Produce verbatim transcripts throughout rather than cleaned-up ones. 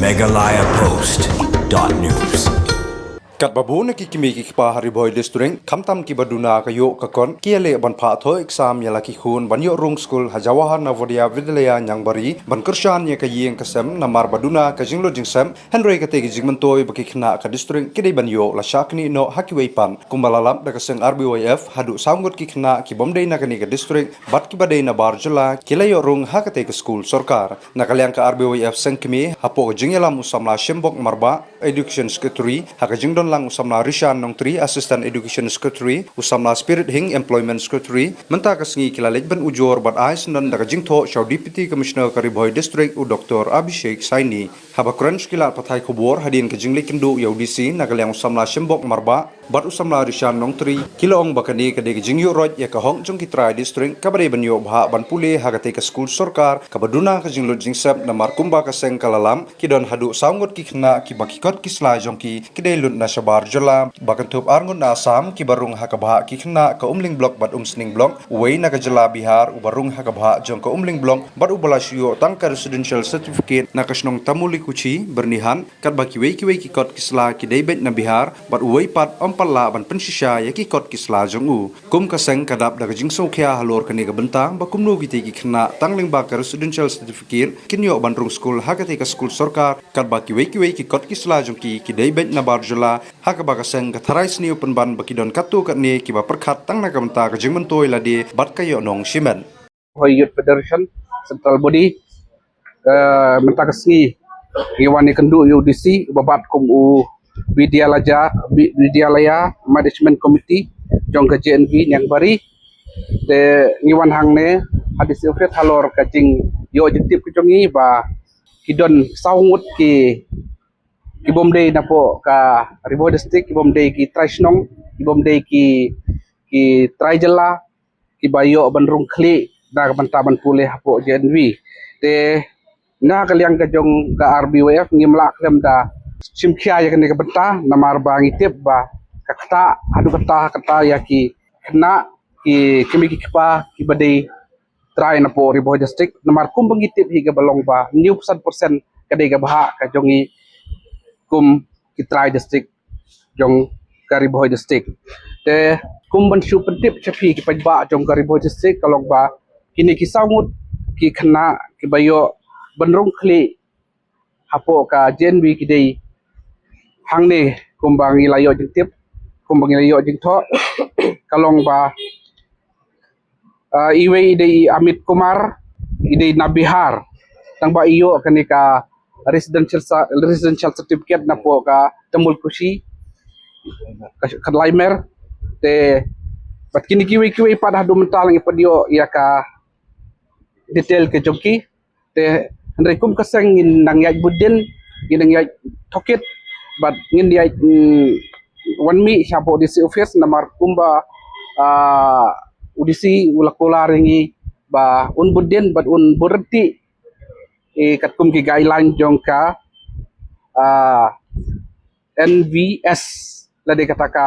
Meghalaya Post dot news. Katba bun na ki kmie ki kpa ha Ri Bhoi District, khamtam kiba duna ka ïoh ka kot, ki ïaleh ban phah thoh exam ïa la ki khun ban ïoh rung skul ha Jawahar Navodaya Vidyalaya Niangbari, ban kyrshan ïa ka ïing ka sem namar ba duna ka jinglut jingsem, hynrei katei ka jingmyntoi ba ki khynnah ka district ki dei ban ïoh la shah knieh noh ha kiwei pat. Kumba la lap da ka seng R B Y F, haduh saw ngut ki khynnah kibym dei na kane ka district bad kiba dei na bar jylla ki la ïoh rung ha katei ka skul sorkar. Na ka liang ka R B Y F seng kmie, hapoh ka jingïalam u samla Shimbok Marbah, Education Secretary, ha ka jingdon lang u samla Rishan Nongtri, Assistant Education Secretary, u samla Spirit Hing, Employment Secretary, mynta ka sngi ki la leit ban ujor bad ai syndon da ka jingthoh sha u Deputy Commissioner ka Ri Bhoi District, u Doctor Abhishek Saini. Haba kren sha ki lad pathai khubor hadien ka jingleit kynduh ïa u D C na ka liang u samla Shimbok Marbah bad u samla Rishan Nongtri, ki la ong ba kane ka dei ka jingïuh roit ïa ka hok jong ki trai district kaba dei ban ïoh bhah ban pule ha katei ka skul sorkar kaba duna ka jinglut jingsem, namar kumba ka seng ka la lap, ki don haduh saw ngut ki khynnah kiba ki kot ki sla jong ki ki dei lut na shabar jylla, ba kynthup ar ngut na Assam kiba rung ha ka bhah ki khynnah ka Umling Block bad Umsning Block, uwei na ka jylla Bihar uba rung ha ka bhah jong ka Umling Block bad uba la shu ïoh tang ka residential certificate na ka shnong Tamulikuchi, Byrnihat, katba kiwei kiwei ki kot ki sla ki dei beit na Bihar bad uwei pat ym pat lah ban pynshisha ïa ki kot ki sla jong u. Kum ka seng ka dap da ka jingsngewkhia halor kane ka bynta ba kumno kitei ki khynnah tang lyngba ka residential certificate kin ïoh ban rung skul ha katei ka skul sorkar, katba kiwei kiwei ki kot ki sla jong ki ki dei beit na bar jylla, ha kaba ka seng ka tharai sniew pynban ba ki don katto katne kiba pyrkhat tang na ka bynta ka jingmyntoi lade bad ka ïoh nong shimet. Bhoi Youth Federation, Central Body, eh, mynta ka sngi ngi wan ïakynduh ïa u D C uba bat kum u Vidyalaya, Vi-, Vidyalaya Management Committee jong ka J N V Niangbari. Te ngi wan hangne ha D C office halor ka jingïoh jingtip ka jong ngi ba ki don saw ngut ki, kibym dei napoh ka Ri Bhoi District, kibym dei ki trai shnong, kibym dei ki, ki trai jylla, kiba ïoh ban rung khlieh na ka bynta ban pule hapoh J N V. Te na ka liang ka jong ka R B Y F ngim lah khlem da shim khia ïa kane ka bynta, namar ba ngi tip ba ka ktah, haduh katta katta ïa ki khynnah, ki kmie ki kpa kiba dei trai napoh Ri Bhoi District, namar kumba ngi tip hi kaba long ba hynñiew phew san percent ka dei ka bhah ka jong ngi kum ki trai district jong ka Ri Bhoi District. Te kum ban shu pyntip sha phi ki paidbah jong ka Ri Bhoi District ka long ba kine ki saw ngut ki khynnah kiba ïoh ban rung khlieh hapoh ka J N V ki dei hangne kumba ngi la ïoh jingtip, kumba ngi la ïoh jingthoh, ka long ba, ah, iwei i dei i Amit Kumar, i dei na Bihar. Tang ba i ïoh kane ka residential sa-, residential certificate napoh ka Tamulkushi, ka, ka Laimer. Te bad kine kiwei kiwei pat haduh mynta la ngi pat ïoh ïa ka detail ka jong ki. Te hynrei kum ka seng ngin nang ïaid bud dien, ngin nang ïaid tohkit bad ngin ïaid, mm, wan mih shapoh D C office, namar kumba, ah, u D C u la kular ïa ngi ba un bud dien bad un bud ryntih, eh, katkum ki guideline jong ka, ah, N V S, lane kata ka,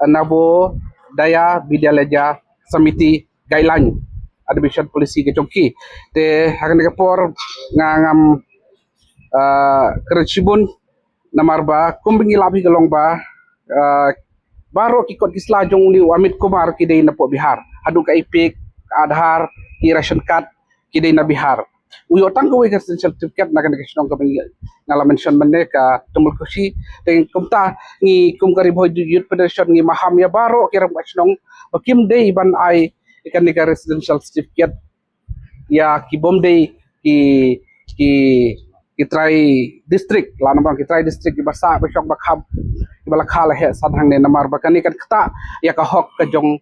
eh, Navodaya Vidyalaya Samiti guideline, admission policy ka jong ki. Te ha kane ka por nga ngam, eh, kren shibun, namar ba kumba ngi lap hi ka long ba, eh, baroh ki kot ki sla jong une u Amit Kumar ki dei napoh Bihar. Haduh ka EPIC, ka Aadhaar, ki ration card, ki dei na Bihar. U ïoh tang kawei ka residential certificate na kane ka shnong kaba ngi, nga la mention mynne, ka Tamulkushi. Te kumta ngi kum ka Ri Bhoi Youth Federation ngi maham ïa baroh ki rangbah shnong ba kim dei ban ai kane ka residential certificate ïa kibym dei ki, ki, ki trai district, la namar ki trai district kiba sah ba shong ba kham, kiba la kha la heh san hangne, namar ba kane kan ktah ïa ka hok ka jong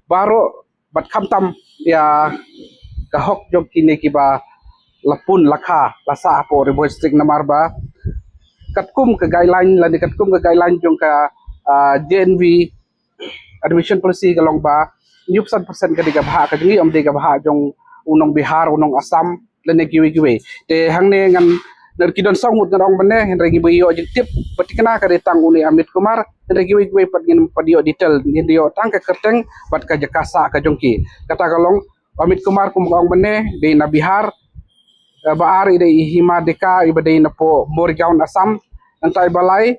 baroh bad khamtam ïa ka hok jong kine kiba la pun la kha la sah hapoh Ri Bhoi District, namar ba katkum ka guideline lane katkum ka guideline jong ka, ah, J N V admission policy ka long ba hynñiew phew san percent ka dei ka bhah ka jong ngi, ym dei ka bhah jong u nong Bihar, u nong Assam lane kiwei kiwei. Te hangne ngan, na ki don saw ngut ngan ong mynne, hynrei ngi ba ïoh jingtip ba thikna ka dei tang une Amit Kumar, hynrei kiwei kiwei pat ngin pat ïoh detail, ngin ïoh tang ka kyrteng bad ka jaka sah ka jong ki. Kata ka long Amit Kumar kum ka ong mynne, dei na Bihar, Ba ar i dei i Hima Deka, i ba dei napoh Morigaon, Assam. Nangta i ba lai,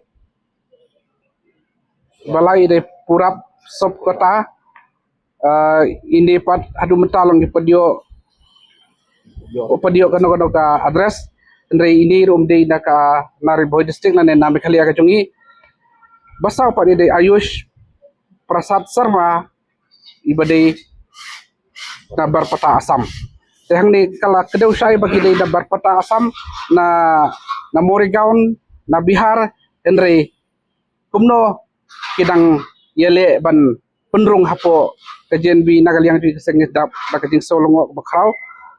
i ba lai i dei Purab Sopkota, uh, ini pat haduh mynta long ki padio padio kano kano ka address. Hynrei ini ruh um dei na ka, na Ri Bhoi district, na ne na Meghalaya ka jong i. Ba saw pat i dei Ayush Prasad Sharma, i ba dei na Barpeta, Assam. Te hangne ka la kdew shai ba ki dei na Barpeta, Assam, na, na Morigaon, na Bihar. Hynrei kumno ki dang ïaleh ban pynrung hapoh ka J N V na ka liang jong ka seng, ngi dap da ka jingsngew lyngngoh ba khraw.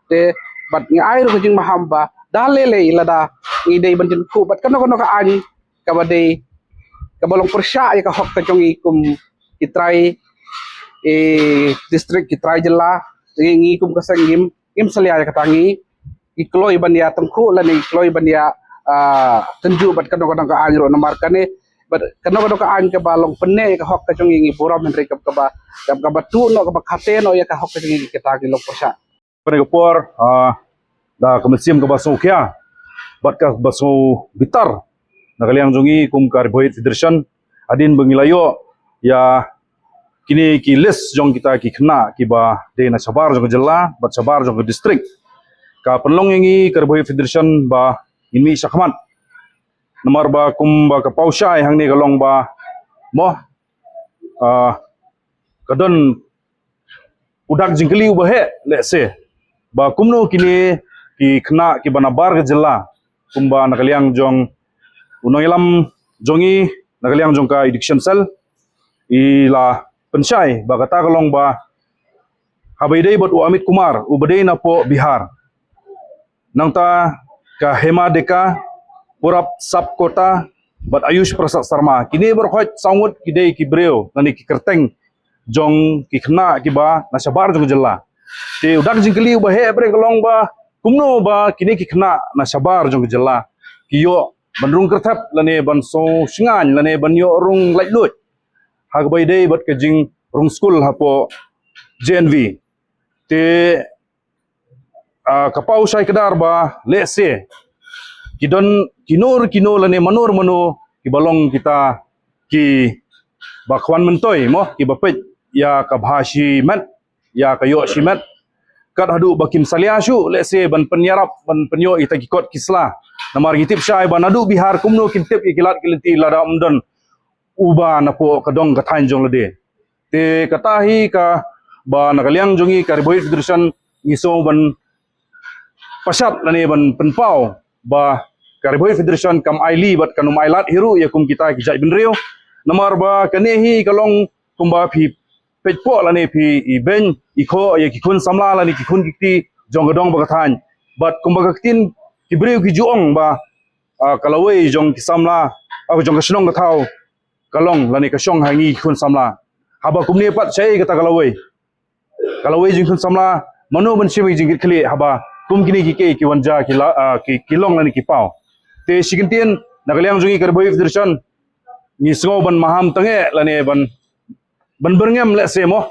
Te bad ngi ai ruh ka jingmaham ba da lei lei lada ngi dei ban jingkhuh bad kano kano ka aiñ kaba dei, kaba long pyrshah ïa ka hok ka jong i kum ki trai, eh, district, ki trai jylla, ngi, ngi kum ka seng ngim, ngim salia ïa kata. Ngi i kloi ban ïa tyngkhuh lane i kloi ban ïa, ah, tynjuh bad kano kano ka aiñ ruh namar kane, bad kano kano ka aiñ kaba long pynneh ïa ka hok ka jong i ngi burom, hynrei kaba, kaba, kaba tuh noh, kaba khate noh ïa ka hok ka jong i, kata ki long pyrshah. Kane ka por, ah, da ka mynsiem kaba sngewkhia bad kaba sngewbitar na ka liang jong i kum ka Ri Bhoi Youth Federation, hadien ba ngi la ïoh ïa kine ki list jong kita ki khynnah kiba dei na shabar jong ka jylla bad shabar jong ka district, ka pynlong ïa ngi ka Ri Bhoi Youth Federation ba ngin mih shakhmat. Namar ba kumba ka paw shai hangne ka long ba, mo, ah, ka don u dak jingkylli uba heh lehse ba kumno kine ki khynnah kiba nabar ka jylla, kumba na ka liang jong u nongïalam jong i, na ka liang jong ka Education Cell, i la pynshai ba kata ka long ba haba i dei bad u Amit Kumar uba dei napoh Bihar, nangta ka Hema Deka, Purab Sapkota bad Ayush Prasad Sharma, kine baroh saw ngut ki dei ki briew lane ki kyrteng jong ki khynnah kiba na shabar jong ka jylla. Te u dak jingkylli uba heh bret ka long ba kumno ba kine ki khynnah na shabar jong ka jylla ki ïoh ban rung kyrthep lane ban sngewsngaiñ lane ban ïoh rung laitluid ha kaba i dei bad ka jingrung skul hapoh J N V. Te, ah, ka paw shai kdar ba lehse ki don kino kino lane mano mano kiba long kita kiba khwan myntoi, mo, kiba peit ïa ka bha shimet, ïa ka ïoh shimet, kat haduh ba kim salia shuh lehse ban pynïarap, ban pynïoh ïa kita ki kot ki sla. Namar ngi tip shai ba naduh Bihar kumno kin tip ïa ki lad ki lynti lada ym don uba napoh ka dong ka thaiñ jong lade. Te kata hi kaba na ka liang jong i ka Ri Bhoi Youth Federation ngi sngew ban pashat lane ban pynpaw ba ka Ri Bhoi Youth Federation kam ailad bad kam ailad hi ruh ïa kum kita ki jaitbynriew. Namar ba kane hi ka long kumba phi peit poh lane phi ibeiñ ikhoh ïa ki khun samla lane ki khun ki kti jong ka dong bad ka thaiñ. Bad kumba ka ktien ki briew ki ju ong ba, ah, ka lawei jong ki samla, ah, jong ka shnong ka thaw ka long lane ka shong ha ngi ki khun samla. Haba kumne pat shaei kata ka lawei, ka lawei jong ki khun samla, mano ban shim ïa ki jingkitkhlieh haba kum kine ki kei ki wan ja ki la, ah, ki, ki long lane ki paw. Te shi kyntien na ka liang jong i ka Ri Bhoi Youth Federation ngi sngew ban maham tyngeh lane ban, ban byrngem lehse, mo,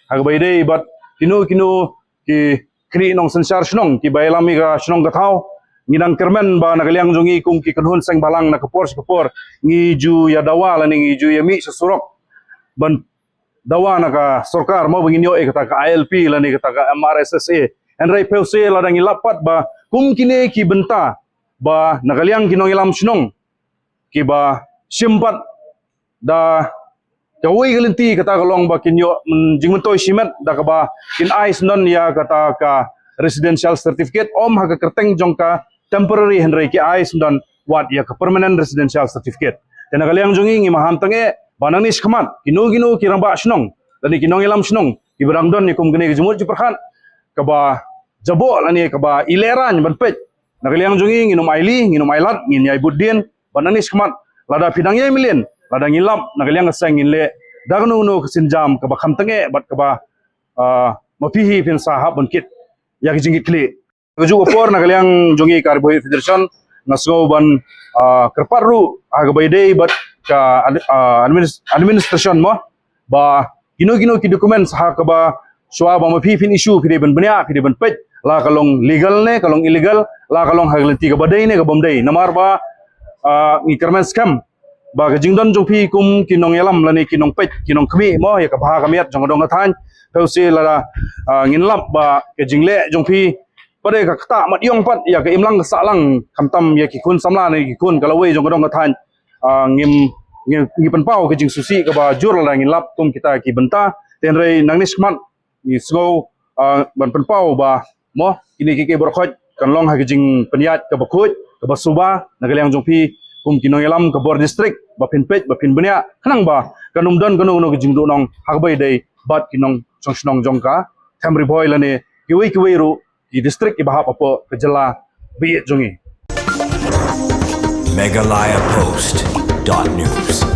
ha kaba i dei bad kino kino ki khlieh nongsynshar shnong kiba ïalam ïa ka shnong ka thaw. Ngi dang kyrmen ba na ka liang jong i kum ki kynhun seng bhalang na ka por sha ka por ngi ju ïa dawa lane ngi ju ïa mih sha surok ban dawa na ka sorkar, mo, ba ngin ïoh ïa kata ka I L P lane kata ka M R S S A. Hynrei phi sngewsih lada ngi lap pat ba kum kine ki bynta ba na ka liang ki nongïalam shnong kiba shim pat da kawei ka lynti kata ka long ba kin ïoh, mm, jingmyntoi shimet da kaba kin ai syndon ïa kata ka residential certificate, ym ha ka kyrteng jong ka temporary, hynrei ki ai syndon wat ïa ka permanent residential certificate. Te na ka liang jong i ngi maham tyngeh ba nangne shakhmat kino kino ki rangbah shnong lane ki nongïalam shnong kiba dang don ïa kum kane ka jingmut jingpyrkhat kaba jaboh lane kaba i lehraiñ ban peit. Na ka liang jong i ngin ym ailad, ngin ym ailad, ngin ïai bud dien. Bad nangne shakhmat lada phi dang ïai mlien, lada ngi lap na ka liang ka seng ngin leh da kano kano ka sienjam kaba kham tyngeh bad kaba, ah, ma phi hi phin sa hap ban kit ïa ki jingkitkhlieh. Kajuh ka por na ka liang jong i ka Ri Bhoi Youth Federation nga sngew ban, ah, kyrpad ruh ha kaba i dei bad ka ad-, ah, adminis-, administration, mo, ba kino kino ki documents ha kaba shuwa ba ma phi phin issue phi dei ban bniah, phi dei ban peit la ka long legal ne ka long illegal, la ka long ha ka lynti kaba dei ne ka bym dei. Namar ba, ah, ngi kyrmen skhem ba ka jingdon jong phi kum ki nongïalam lane ki nongpeit, ki nongkhmih mo ïa ka bha ka miat jong ka dong ka thaiñ. Phi u si lada, ah, ngin lap ba ka jingleh jong phi pat dei ka ktah mat ïong pat ïa ka imlang ka sahlang, khamtam ïa ki khun samla ne ki khun ka lawei jong ka dong ka thaiñ. Ah, ngim, ngi, ngi pynpaw ka jingsngewsih kaba jur lada ngin lap kum kita ki bynta. Te hynrei nangne shakhmat ngi sngew, ah, ban pynpaw ba mo kine ki, ki baroh khoit kan long ha ka jingpynïaid kaba khuid kaba suba na ka liang jong phi kum ki nongïalam ka bor district, ba phin peit ba phin bniah khnang ba kan ym don kano kano ka jingduhnong ha kaba ïadei bad ki nongshong shnong jong ka Them Ri Bhoi lane kiwei kiwei ruh ki district kiba hap hapoh ka jylla ba ïeit jong ngi. Meghalaya Post dot news.